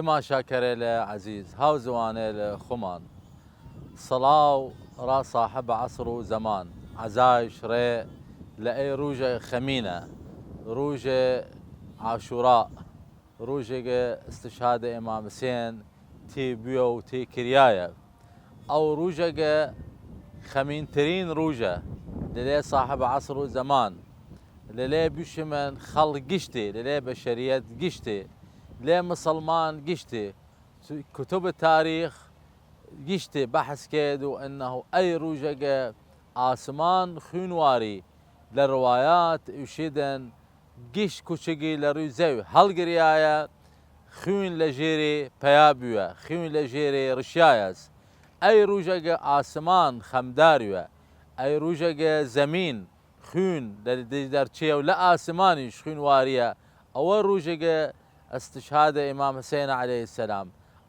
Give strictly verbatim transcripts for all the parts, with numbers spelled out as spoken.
تماشاکەرەێلە عەزیز، هاوزوانەێلە خوەمان، سڵاو را صاحب عصر و زەمان، عەزایش رێ لە ئەی رووژە خەمینە، رووژە عاشورا، رووژێگە استشهادە ئیمام حسێن تی بویە و تی کریایە. ئەو رووژەگە خەمینترین رووژە لەێ صاحب عصر و زەمان، لەێ بشمن خەڵق گشتی، لەێ بەشەریەت گشتی، لەێ مسڵمان گشتی، کتب تاریخ گشتی بەحس کەێد و ئەنەهو ئەی رووژەگە ئاسمان خوین واری. لە روایات ئویشیدن گشت کوچگی لە روی زەوی هەڵگریایە، خوین لە ژێری پەیا بویە، خوین لە ژێری رشیایەس. ئەی رووژەگە ئاسمان خەمدار وە، ئەی رووژەگە زەمین خوین دەرچێ و لە ئاسمانیش خوین واریە. ئەوە رووژەگە استشهادە ئیمام حسێنە علیە السلام.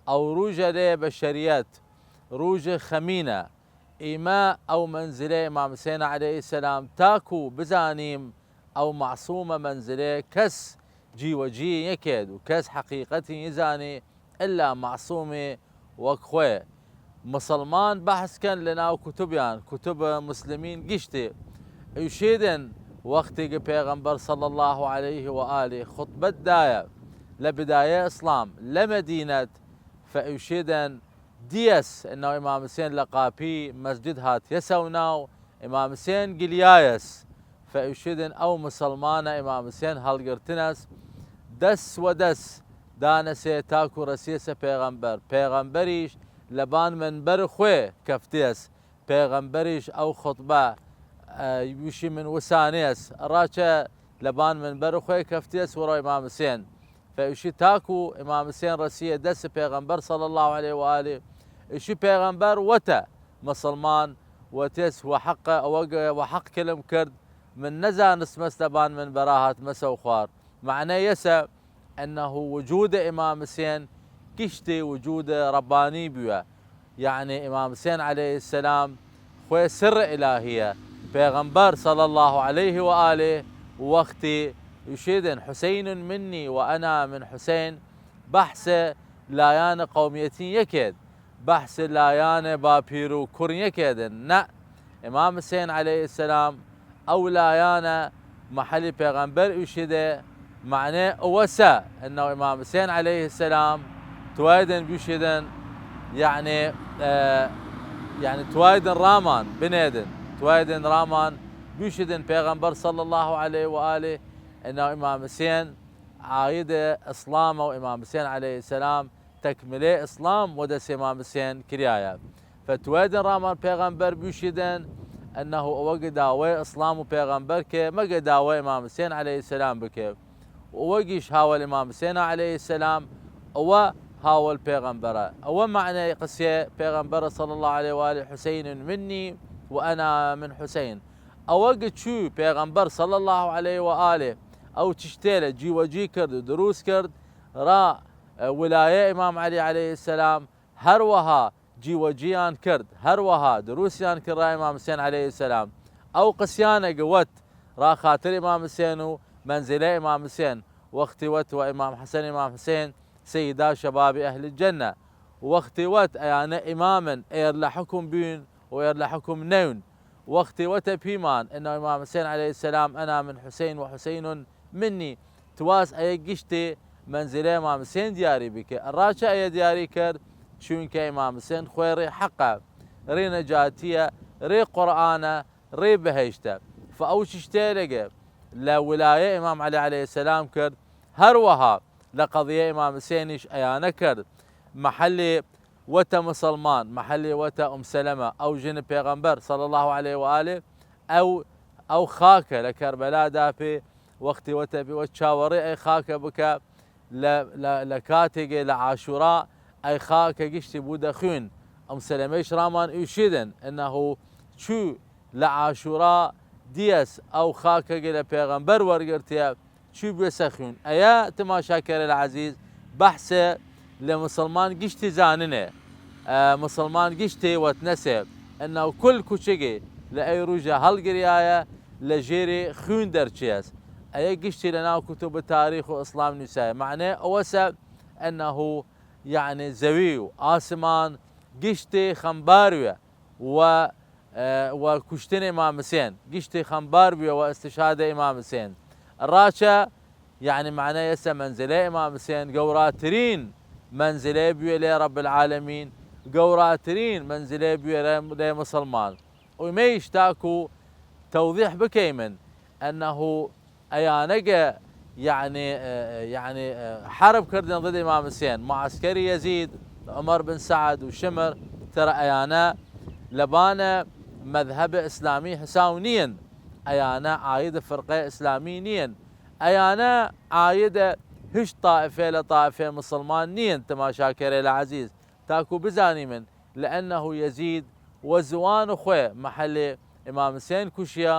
ئەو رووژە لەێ بەشەریەت رووژە خەمینە. ئیمە ئەو مەنزلە ئیمام حسێنە علیە السلام تاکو بزانیم ئەو معصومە مەنزلە کەس جیوەجی یەکێد و کەس حەقیقەتی نزانی ئللا معصومی وەک خوێ. مسڵمان بەحس کەن لە ناو کتبیان، کتب مسلمین گشتی، ئویشیدن وەختیگ پێغەمبەر صلی الله علیه و آله خطبەت دایە لە بدایە ئسڵام لە مەدینەت، فە ئویشیدن دیەس ئەنەو ئیمام حسێن لە قاپی مەسجد هاتیەسەو ناو، ئیمام حسێن گلیایەس، فە ئویشیدن ئەو مسڵمانە ئیمام حسێن هەڵگرتنەس، دەس وە دەس دانەسێ تاکو رەسیەسە پێغەمبەر. پێغەمبەریش لەبان منبەر خوێ کەفتیەس. پێغەمبەریش ئەو خطبە، ئە، وشی من وسانێس، ڕاچە لەبان منبەر خوێ کەفتیەس وەڕۆ ئیمام حسێن. فە ئوشی تاکو ئیمام حسێن رەسیە دەس پێغەمبەر صلی الله علیه و آله. ئوشی پێغەمبەر وەتە مسلمان، وەتێس وە حەق، ئەوە گە-، وە حەق کلم کرد، من نەزانستمەس لەبان منبەرا هاتمەسەو خوار. معنە یەسە ئەنەهو وجود ئیمام حسێن گشتی وجود رەبانی بویە. یەعنی ئیمام حسێن علیە السلام خوێ سر ئلهیە. پێغەمبەر صلی الله علیه و آله وەختی ئوشیدن حسین منی و انا من حسین، بەحس لایان قومیەتی یەکێد، بەحس لایان باپیر و کوڕ یەکێدن. نە، ئیمام حسێن علیە السلام ئەو لایانە محلی پێغەمبەر ئویشیدێ. معنێ ئەوەسە ئەنەو ئیمام حسێن علیە السلام توایدن بویشیدن، یەعنی، ئە، یەعنی توایدن ڕامان بنێدن، توایدن ڕامان بویشیدن پێغەمبەر صلی الله علیه و آله. ئەنەو ئیمام حسێن عاید ئسڵامە و ئیمام حسێن علیە السلام تەکملەی ئسڵام وە دەس ئیمام حسێن کریایە. فە توایدن ڕامان پێغەمبەر بویشیدن، ئەنەهو ئەوەگە داوای ئسڵام و پێغەمبەر کە مەگە داوای ئیمام حسێن علیە السلام بکە. و ئەوەگیش هاوەل ئیمام حسێن علیە السلام، ئەوە هاوەل پێغەمبەرە. ئەوە معنەی قسیە پێغەمبەرە صلی الله علیه و آله، حسین منی و انا من حسین. ئەوەگە چوو پێغەمبەر صلی الله علیه و آله ئەو چشتێلە جیوەجی کرد و دروست کرد، را، ئە، ولایە ئیمام علی علیە السلام هەروەها جیوەجیان کرد، هەروەها دروستیان کرد را ئیمام حسێن علیە السلام. ئەو قسیانەگە وەت را خاتر ئیمام حسێن و مەنزلە ئیمام حسێن، وەختی وەت وە ئیمام حەسەن ئیمام حسێن سیدا شەباب ئەهل جەنە، وەختی وەت ئەیانە ئیمامن ئێر لە حکم بوین و ئێر لە حکم نەون. وەختی وەتە پیمان ئەنە ئیمام حسێن علیە السلام انا من حسین و حسین منی، تواس ئەیە گشتی مەنزلە ئیمام حسێن دیاری بکە. ڕاچە ئەیە دیاری کرد، چونکە ئیمام حسێن خوێ ڕێ حەقە، ڕێ نەجاتیە، ڕێ قورئانە، ڕێ بەهەیشتە. فە ئەو چشتێلەگە لە ولایە ئیمام علی علیە السلام کرد، هەروەها لە قەضیە ئیمام حسێنیش ئەیانە کرد. محلی وەتە مسلمان، محلی وەتە ئوم سەلەمە، ئەو ژن پێغەمبەر صلی الله علیه و آله، ئەو، ئەو خاکە لە کەربەلا داپێ، وەختی وەتە پێ وە چاوەڕێ ئەی خاکە بکە، لە، لە، لە کاتێگێ لە عاشورا ئەی خاکە گشتی بوودە خوین. ئەم سەلەمەیش ڕامان ئویشیدن، ئەنەهو چوو لە عاشورا دیەس ئەو خاکەگە لە پێغەمبەر وەرگرتیە، چوو بێسە خوین. ئەیە تماشاکەرە لە عەزیز بەحسێ لە مسلمان گشتی زاننێ، ئە، مسلمان گشتی وەتنەسێ، ئەنەو کل کوچگی لە ئەی روژە هەڵگریایە، لە ژێری خوین دەرچیەس. ئەیە گشتی لە ناو کتوب تاریخ و ئسلام نویسایە. معنێ ئەوەسە ئەنەهو یەعنی زەوی و ئاسمان گشتی خەمبار ویە وە، ئە، وە کوشتن ئیمام حسێن، گشتی خەمبار بویە وە استشهاد ئیمام حسێن. ئڕا چە؟ یەعنی مەعنای ئێسە مەنزلەی ئیمام حسێن گەوراترین مەنزلەی بویە لەی رب العالمین، گەوراترین مەنزلەی بویە لەی، لەی مسلمان. و ئیمەیش تاکو توضیح بکەیمن ئەنه ئەیانەگە، یەعنی، ئە، یەعنی، ئە، حەرب کردن ضد ئیمام حسێن، معسکر یەزید، عومەر بن سەعد و شمر، ترە ئەیانە لەبانە مەذهب ئسلامی حساو نیەن، ئەیانە عاید فرقەی ئسلامی نیەن، ئەیانە عاید هیچ طائفەی لە طائفەی مسلمان نیەن. تماشاکەرەیل عزیز، تاکو بزانیمن، لەئەنه یەزید وە زوان خوەی محەلێ ئیمام حسێن کوشیا،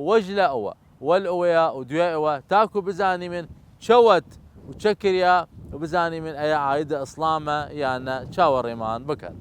وەژ لە ئەوە، وەل ئەوەیا و دویای ئەوە، تاکو بزانیمن چە وەت و چە کریا و بزانیمن ئەیا عاید ئسلامە یان نە، چاوەڕێمان بکەن.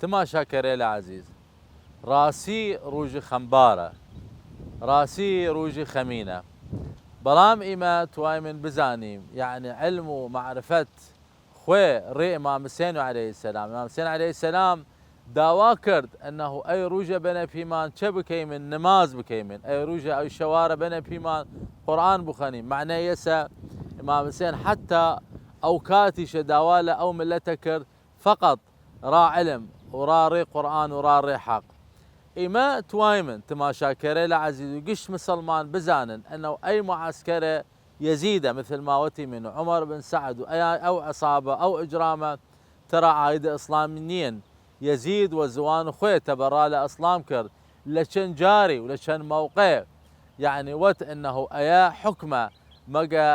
تماشاکەرەیل عزیز، ڕاسی ڕووژ خەمبارە، ڕاسی ڕووژ خەمینە. بەڵام ئیمە توایمن بزانیم، یەعنی علم و معرفەت خوەی ڕێ ئیمام حسێن و علیە السلام. ئیمام حسێن علیە السلام داوا کرد ئەنه ئەی ڕووژە بەنە پیمان چە بکەیمن؟ نماز بکەیمن. ئەی ڕووژە، ئەی شەوارە بەنە پیمان قورئان بخوەنیم. مەعنای ئێسە ئیمام حسێن حتی ئەو کاتیشە داوا لە ئەو ملەتە کرد فقط ڕا علم و ڕا ڕێ قورئان و ڕا ڕێ حەق. ئیمە توایمن تماشاکەرەیل عزیز و گشت مسلمان بزانن ئەنه ئەی معسکرە یەزیدە، مثل ما وەتیمن عومەر بن سەعد و ئەیا، ئەو عصابە، ئەو ئجرامە ترە عاید ئسلام نیەن. یەزید وە زوان خوەی تەبەڕا لە ئسلام کرد لە چەن جاری و لە چەن موقع. یەعنی وەت ئەنه ئەیا حکمە مەگە،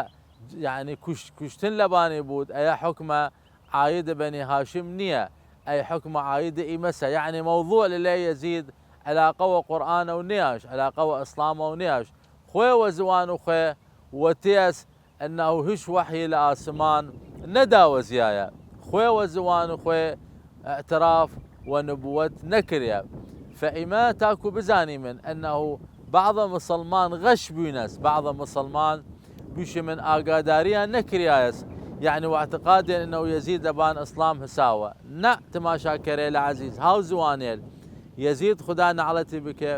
یەعنی کوشت، کوشتن لەبانی بوود، ئەیا حکمە عاید بەنی هاشم نیە، ئەی حکمە عاید ئیمەسە. یەعنی موضوع لەلای یەزید علاقە وە قورئانەو نیاش، علاقە وە ئسلامەو نیاش. خوەی وە زوان و خوەی وەتیەس ئەنه هیچ وەحی لە ئاسمان نەداوەزیایە. خوەی وە زوان و خوەی ئعتراف وە نبووەت نەکریە. فە ئیمە تاکو بزانیمن ئەنه بعضە مسلمان غەش بوینەس، بعضە مسلمان بویشیمن ئاگاداریان نەکریایەس، یەعنی وە اعتقادێن ئەنه یەزید لەبان ئسلام حساوە. نە، تماشاکەرەیل عزیز، هاو زوانەیل، یەزید خودا نەعلەتی بکە،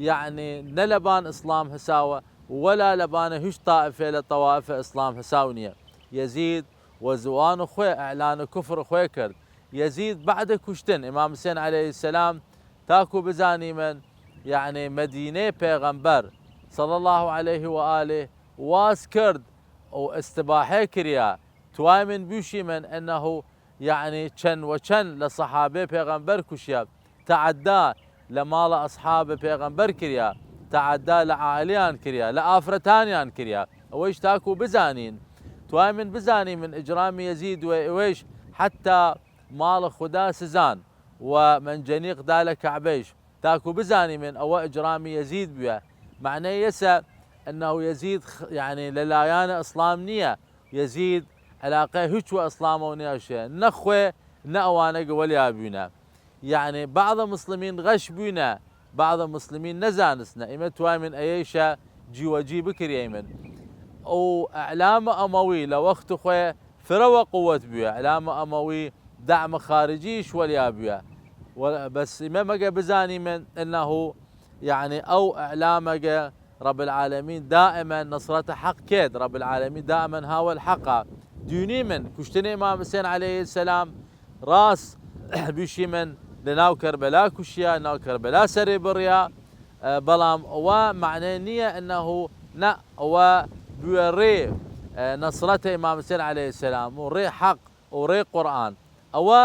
یەعنی نە لەبان ئسلام حساوە، وەلا لەبانە هیچ طائفەی لە طوائف ئسلام حساو نیە. یەزید وە زوان خوەی ئعلان کفر خوەی کرد. یەزید بعد کوشتن ئیمام حسێن علیە السلام، تاکو بزانیمن، یەعنی مەدینەی پێغەمبەر صلی الله علیه و آله واز کرد و استباحەی کریا. توایمن بویشیمن ئەنه یەعنی چەن وە چەن لە صحابەی پێغەمبەر کوشیا، تعدا لە ماڵە ئەصحاب پێغەمبەر کریا، تعدا لە عائلیان کریا، لە ئافرەتانیان کریا. ئەوەیش تاکو بزانین، توایمن بزانیمن ئجرام یەزید وە ئەوەیش حتی ماڵ خودا سزان و منجەنیق دا لە کەعبەیش، تاکو بزانیمن ئەوە ئجرام یەزید بویە. مەعنای ئێسە ئەنه یەزید خ-، یەعنی لە لایەن ئسلام نیە، یەزید علاقەی هیچ وە ئسلامەو نیاشێ، نە خوەی نە ئەوانەگە وەلیا بوینە. یەعنی بعضە مسلمین غەش بوینە، بعضە مسلمین نەزانستنە. ئیمە توایمن ئەیەیشە جیوەجی بکریەیمن. ئەو ئەعلام ئەمەوی لە وەخت خوەی فرە وە قووەت بویە، ئەعلام ئەمەوی دعم خارجیش وەلیا بویە. و بەس ئیمە مەگە بزانیمن ئەنه یەعنی ئەو ئەعلامەگە رب العالمین دائما نصرەت حەق کێد، رب العالمین دائما هاوەل حەقە. دوینیمن کوشتن ئیمام حسێن علیە السلام ڕاس بویشیمن لە ناو کەربەلا کوشیا، ناو کەربەلا سەری بڕیا. ئە، بەڵام ئەوە مەعنای نیە ئەنه نە، ئەوە بوێ ڕێ، ئە، نصرەت ئیمام حسێن علیە السلام و ڕێ حەق و ڕێ قورئان. ئەوە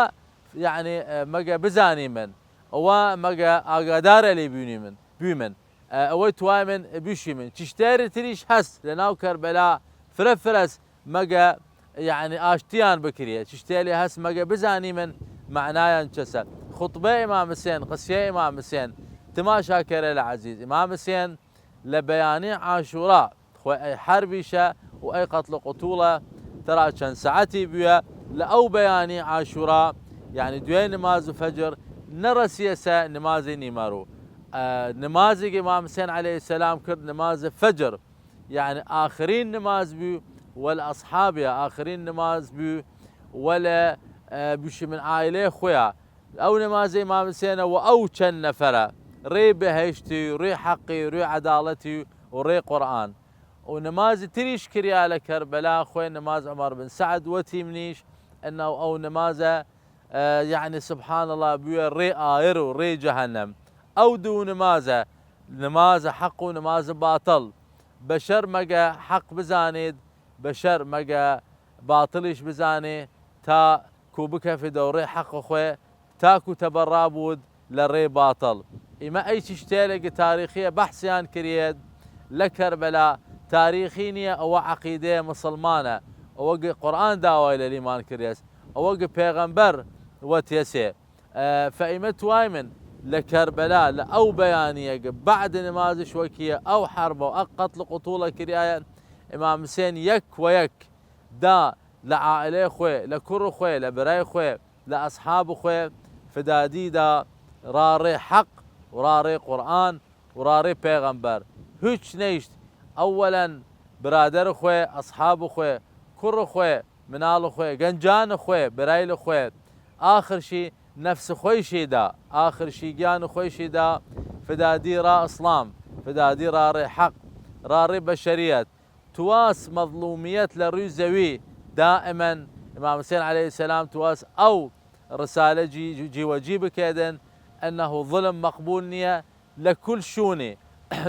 یەعنی، ئە، مەگە بزانیمن ئەوە مەگە ئاگادارە لەی بوینیمن، بویمن، ئە، ئەوەی توایمن بویشیمن. چشتەیل تریش هەس لەناو کەربەلا فرە فرەس مەگە، یەعنی، ئاشتیان بکریە. چشتەیل هەس مەگە بزانیمن مەعنایان چەسە. خوتبەی ئیمام حسێن، قسیەی ئیمام حسێن، تماشاکەرەیل عەزیز، ئیمام حسێن لە بەیانی عاشورا، خوەی ئەی حەربیشە و ئەی قەتڵ و قوتوڵە، تەرا چەن ساعەتی بویە لە ئەو بەیانی عاشورا، یەعنی دویای نماز فەجر، نەڕەسیەسە نمازی نیمەڕو. ئە، نمازیگ ئیمام حسێن عەلەیهسەلام کرد نماز فەجر، یەعنی ئاخرین نماز بوی وەل ئەسحابیا، ئاخرین نماز بوی وەلە، ئە، بویشیمن عائلەی خوەیا. ئەو نمازەی ئیمام حسێنە و ئەو چەن نەفەرە، ڕێ بەهەیشتی، ڕێ حەقی، ڕێ عەداڵەتی و ڕێ قورئان. و نمازی تریش کریا لە کەربەلا، خوەی نماز عومەر بن سەعد وەتیمنیش، ئەنە ئەو نمازە، ئە، یەعنی سبحان اللە، بویە ڕێ ئایر و ڕێ جەهەنەم. ئەو دوو نمازە، نمازە حەق و نمازە باتڵ. بەشەر مەگە حەق بزانێد، بەشەر مەگە باتڵیش بزانێ، تا کو بکەفێدەو ڕێ حەق خوەی، تاکو تەبەڕا بوود لە ڕێ باتڵ. ئیمە ئەی چشتەیلێگ تاریخیە بەحسیان کریەێد لە کەربەلا، تاریخی نییە، ئەوە عەقیدەیە مسڵمانە، ئەوەگ قورئان داوای لەلیمان کریەس، ئەوەگ پێغەمبەر وەتیەسێ. ئە، فە ئیمە توایمن لە کەربەلا، لە ئەو بەیانیەگ بەعد نمازش وەکیە ئەو حەربە و ئەو قەتڵ قوتوڵە کریایە، ئیمام حسێن یەک وە یەک دا لە عائلەی خوەی، لە کوڕ خوەی، لە برای خوەی، لە ئەسحاب خوەی، فدادی دا ڕا ڕێ حەق و ڕا ڕێ قورئان و ڕا ڕێ پێغەمبەر. هویچ نەیشت، ئەوەلەن برادەر خوەی، ئەسحاب خوەی، کوڕ خوەی، مناڵ خوەی، گەنجان خوەی، برایل خوەی، ئاخرشی نەفس خوەیشی دا، ئاخرشی گیان خوەیشی دا، فدادی ڕا ئسڵام، فدادی ڕا ڕێ حەق، ڕا ڕێ بەشەریەت، تواس مەظلومیەت لە روی زەوی. دائما ئیمام حسێن عەلەیهسەلام تواس ئەو رسالە جی، جیوەجی بکەێدن، ئەنه ظلم مەقبول نییە لە کل شوونی،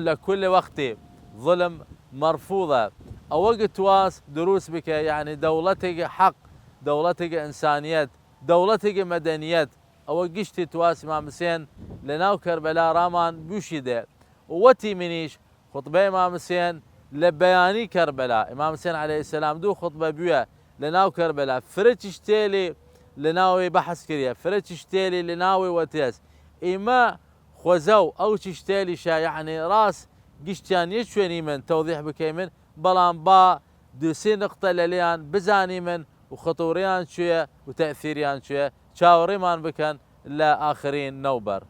لە کل وەختی ظلم مەرفوضە. ئەوەگ تواس دروس بکە، یەعنی دەوڵەتێگ حەق، دەوڵەتێگ ئنسانیەت، دەوڵەتێگ مەدەنیەت، ئەوە گشتی تواس ئیمام حسێن لەناو کەربەلا ڕامان بویشیدێ. و وەتیمنیش خوتبەی ئیمام حسێن لە بەیانی کەربەلا، ئیمام حسێن عەلەیهسەلام دوو خوتبە بویە لەناو کەربەلا، فرە چشتەیلی لەناوی بەحس کریە، فرە چشتەیلی لەناوی وەتیەس. ئیمە خوەزەو ئەو چشتەیلیشە، یەعنی ڕاس گشتیان یە چوێنیمن تەوضیح بکەیمن، بەڵام با دو سێ نقطە لەلیان بزانیمن و خطوریان چویە و تەئثیریان چویە، چاوەڕیمان بکەن لە ئاخرین نەوبەر.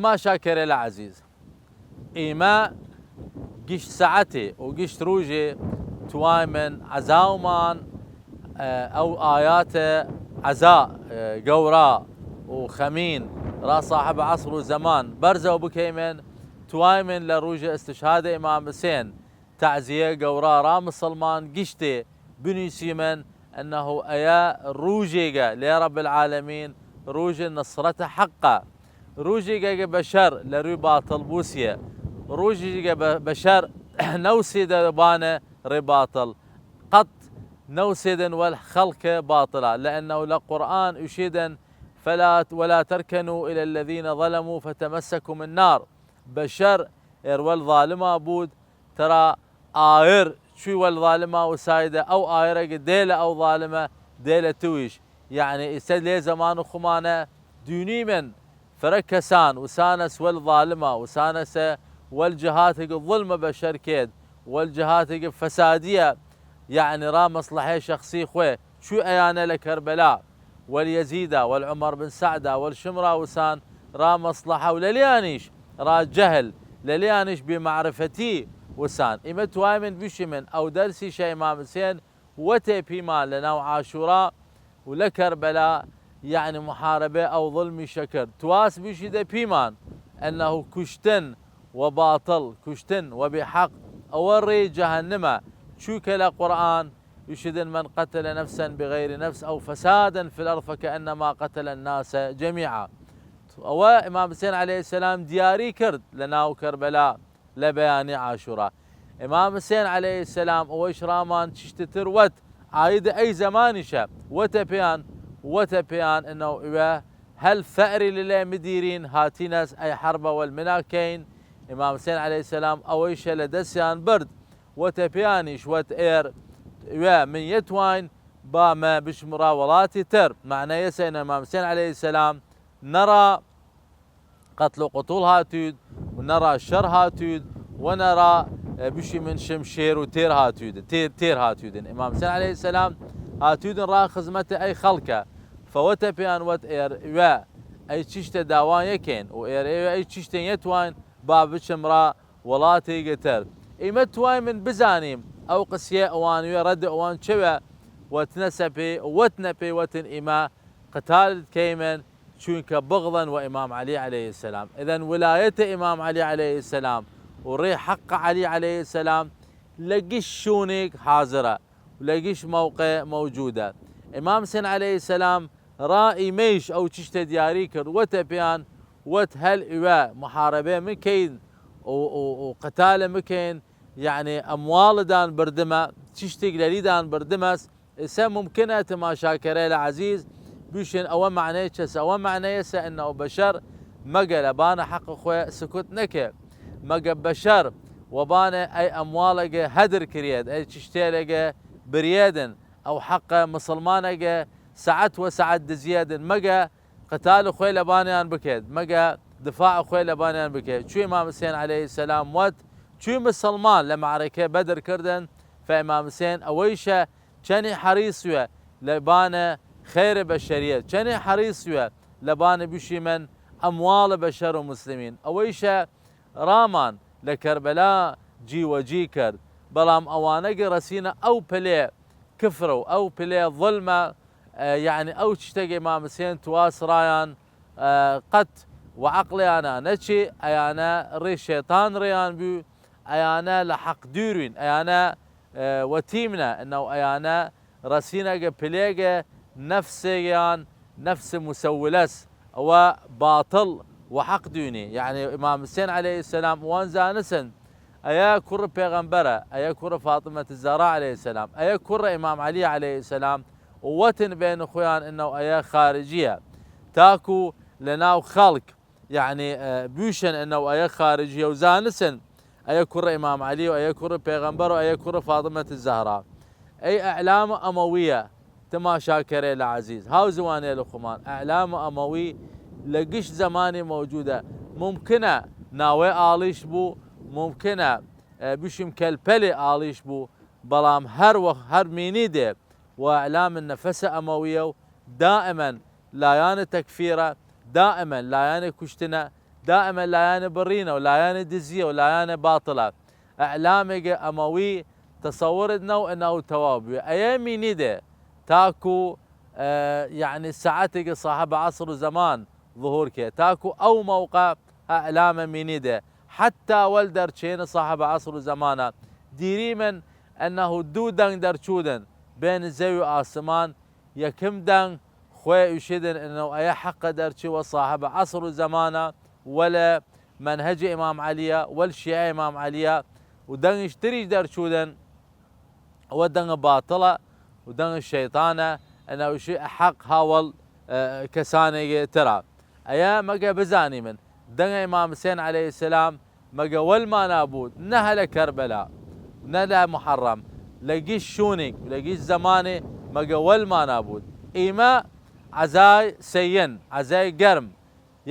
تماشاکەرەیل عەزیز، ئیمە گشت ساعەتێ و گشت رووژێ توایمن عەزاومان، ئە، ئەو ئایاتە عەزا، ئە، گەورا و خەمین را صاحب عەسر و زەمان بەرزەو بکەیمن، توایمن لە رووژ استشهاد ئیمام حسێن تەعزیە گەورا را مسڵمان گشتێ بنویسیمن، ئەنه ئەیە رووژێگە لە رب العالمین، رووژ نصرەت حەقە، رووژێگە بەشەر لە روی باتڵ بوسیە، رووژێگە بە-، بەشەر نەوسێدە بانە رێ باتڵ، قەت نەوسێدن وەل خەڵک باتڵە، لەئەنەو لە قورئان ئوشێدن، فلا، ولا تركنوا إلى الذين ظلموا فتمسكم النار، بەشەر ئێر وەل ظالما بوود، تەرا ئایر چوی وەل ظالما وسایدە، ئەو ئایرەگە دێلە ئەو ظالمە، دێلە تویش. یەعنی ئیسە لەی زەمان خومانە دوینیمن فرە کەسان وسانەس وەل ظالما، وسانەسە وەل جهاتێگ ظلمە بەشەر کێد، وەل جهاتێگ فەسادیە، یەعنی را مەسڵەحەی شەخسی خوەی، چوی ئەیانە لە کەربەلا، وەل یەزیدا، وەل عومەر بن سەعدا، وەل شمڕا وسان را مەسڵەحە و لەلیانیش را جەهل، لەلیانیش بێ معرفەتی وسان. ئیمە توایمن بشیمن ئەو دەرسیشە ئیمام حسێن وەتێ پیمان لە ناو عاشورا و لە کەربەلا، یەعنی محاربەێ ئەو ظلمیشە کرد. تواس بشیدە پیمان ئەنەهو کوشتن وە باطڵ، کوشتن وە بێ حەق، ئەوە ڕێ جەهەنمە، چویکە لە قورئان ئیشیدن: «من قتل نفسا بغیر نفس أو فساد في الأرض فكأنما قتل الناس جميعا.» ئەوە ئیمام حسێن عەلەیهسەلام دیاری کرد لە ناو کەربەلا لە بەیانی عاشورا. ئیمام حسێن عەلەیهسەلام ئەوەیش ڕامان چشتتر وەت، عاید ئەی زەمانیشە، وەتە پێیان، وەتە پێیان ئنەو ئوە هەل فەئری لەلێ مدیرین، هاتینەس ئەی حەربە وەل منا کەین. ئیمام حسێن عەلەیهسەلام ئەوەیشە لە دەسیان برد، وەتە پێیانیش وەت ئێر ئوە من یەتواین بامە بشمڕا وڵاتی تر. مەعنەیەسە ئنە ئیمام حسێن عەلەیهسەلام نەڕا قتل و قتول هاتوید و نەڕا شەر هاتوید و نەڕا، ئە، بشیمن شمشێر و تێر هاتوید، تێر، تێر هاتویدن. ئیمام حسێن عەلەیهسەلام هاتویدن ڕا خزمەت ئەی خەڵکە، فەوەتە پێیان وەت ئێر ئوە ئەی چشتە داوان یەکەین و ئێر ئێوە ئەی چشتێن یەتواین با بچمڕا وڵاتێگە تر. ئیمە توایمن بزانیم ئەو قسیە ئەوان وێ ڕەد ئەوان چەوە وەتنەسە پێ، وەتنە پێ وەتن ئیمە قتال کەیمن، چوینکە بغضن وە ئیمام عەلی عەلەیهسەلام. ئذن ولایەت ئیمام عەلی عەلەیهسەلام و ڕێ حەق عەلی عەلەیهسەلام لە گشت شوونێگ حازرە و لە گشت مەوقع مەوجودە. ئیمام حسێن عەلەیهسەلام ڕا ئیمەیش ئەو چشتە دیاری کرد، وەتە پێیان وەت هەل ئوە محاربەێ مکەین و، و، و قتال مکەین، یەعنی ئەمواڵدان بردمە، چشتێگ لەلیدان بردمەس. ئسە ممکنە تماشاکەرەێلە عەزیز بویشن ئەوە مەعنەی چەسە؟ ئەوە مەعنەیەسە ئنەو بەشەر مەگە لە بانە حەق خوەێ سکوت نەکە، مەگە بەشەر وەبانە ئەی ئەمواڵەگە هەدر کریەێد، ئەی چشتێلەگە بریەێدن، ئەو حەقە مسڵمانەگە سەعەت وە سەعەت دزیەێدن، مەگە قتال خوەێ لەبانیان بکەێد، مەگە دفاع خوەێ لەبانیان بکەێد. چوی ئیمام حسێن عەلەیهسەلام وەت، چوی مسڵمان لە مەعرەکەێ بەدر کردن، فە ئیمام حسێن ئەوەیشە چەنی حەریص وە لەبانە خەێرە بەشەریەت، چەنی حەریص وە لەبانە بشیمن ئەمواڵە بەشەر و موسلمین. ئەوەیشە ڕامان لە کەربەلا جیوەجی کرد، بەڵام ئەوانەگە ڕەسینە ئەو پلێ کفرە و ئەو پلێ ظلمە، ئە، یەعنی ئەو چشتەگە ئیمام حسێن تواس ڕایان، ئە، قەت وە عەقڵیانە نەچێ، ئەیانە ڕێ شێتان ڕێیان بوی، ئەیانە لە حەق دویروین، ئەیانە، ئە، وەتیمنە، ئنەو ئەیانە ڕەسینەگە پلێگە نەفسێگەیان نەفس مسولەس، ئەوە باطڵ وە حەق دوینی. یەعنی ئیمام حسێن عەلەیهسەلام وان زانسن ئەیە کوڕ پێغەمبەرە، ئەیە کوڕ فاطمەت زەهرا عەلەیهسەلام، ئەیە کوڕ ئیمام عەلی عەلەیهسەلام، و وەتن بەێن خوەیان ئنەو ئەیە خارجیە، تاکو لە ناو خەڵک یەعنی، ئە، بویشن ئنەو ئەیە خارجیە و زانسن ئەیە کوڕ ئیمام عەلی و ئەیە کوڕ پێغەمبەر و ئەیە کوڕ فاطمەت زەهرا. ئەی ئەعلام ئەمەویە، تماشاکەرەێلە عەزیز، هاوزوانەێلە خوەمان، ئەعلام ئەمەوی لە گشت زەمانی مەوجودە. ممکنە ناوەێ ئاڵیش بو، ممکنە، ئە، بشیم کەلپەلێ ئاڵیش بو، بەڵام هەر وەخت هەر مینی دێ و ئەعلام نەفەسە ئەمەویە و دائمەن لایەنە تەکفیرە، دائمەن لایەنە کوشتنە، دائمەن لایەنە بڕینە و لایەنە دزیە و لایەنە باطڵە. ئەعلامێگە ئەمەوی تەسەورت نەو ئەناو تەواو بوێ. ئەیە مینی دێ تاکو، ئە، یەعنی ساعەتێگە صاحب عصر و زەمان ظهور کێ، تاکو ئەو مەوقە ئەعلامە مینی دێ. حتی وەل دەرچێنە صاحب عصر و زەمانە دیریمن ئەنەهو دوو دەنگ دەرچوودن بێن زەوی و ئاسمان، یەکم دەنگ خوەێ ئویشیدن ئنەو ئەیە حەقە دەرچی وە صاحب عصر و زەمانە، وەل مەنهەج ئیمام عەلیە، وەل شیعە ئیمام عەلیە، و دەنگیش تریش دەرچوودن ئەوە دەنگە باطڵە و دەنگە شەیطانە، ئەنە ئویشی حەق هاوەڵ، ئە، کەسانێگێ ترە. ئەیە مەگە بزانیمن دەنگە ئیمام حسێن عەلەیهسەلام مەگە وەلمانا بوود، نە هەلە کەربەلا، نە لە محەڕەم، لە گیش شوونیگ، لە گیش زەمانێ مەگە وەلمانا بوود. ئیمە عەزای سەین، عەزای گەرم،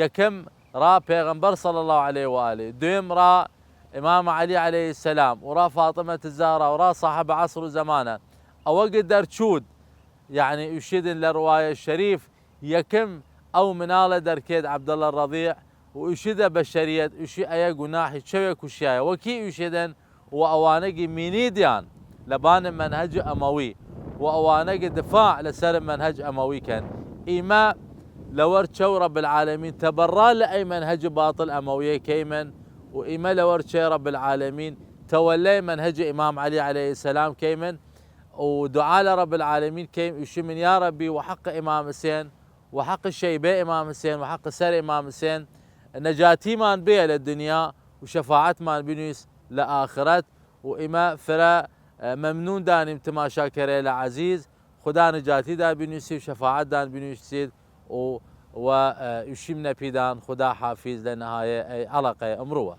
یەکم ڕا پێغەمبەر صلی الله علیه و آله، دویم ڕا ئیمام عەلی علیه السلام، و ڕا فاطمەت زەهرا، و ڕا صاحب عصر و زەمانە. ئەوەگە دەرچوود، یەعنی ئویشیدن لە روایە شەریف، یەکم ئەو مناڵە دەرکێد عەبداللە رەضیع، و ئویشیدە بەشەریەت، ئویشی ئەیە گوناحی چەوێ کوشیایە، وەکی ئویشێدن و ئەوانەگی مینیدیان لەبان مەنهەج ئەمەوی و ئەوانەگی دفاع لەسەر مەنهەج ئەمەوی کەن. ئیمە لەوەر چەو رب العالمین تەبەڕا لە ئەی مەنهەج باطل ئەمەویە کەیمن، و ئیمە لەوەر چەی رب العالمین تەوەلای مەنهەج ئیمام عەلی عەلەیه السلام کەیمن، و دوعا لە رب العالمین کەیم، ئویشیمن یا ربی، وە حەق ئیمام حسێن، وە حەق شەیبەی ئیمام حسێن، وە حەق سەر ئیمام حسێن، نەجاتیمان بێ لە دنیا و شەفاعەتمان بنویس لە ئاخرەت. و ئیمە فرە، ئە، مەمنوون دانیم تماشاکەرەیلە عەزیز، خودا نەجاتیدان بنویسی و شەفاعەتدان بنویسید و، و، ئە، ئویشیم نەپیدان خودا حافیز لە نەهایەی ئەی ئەڵەقەی ئمڕووە.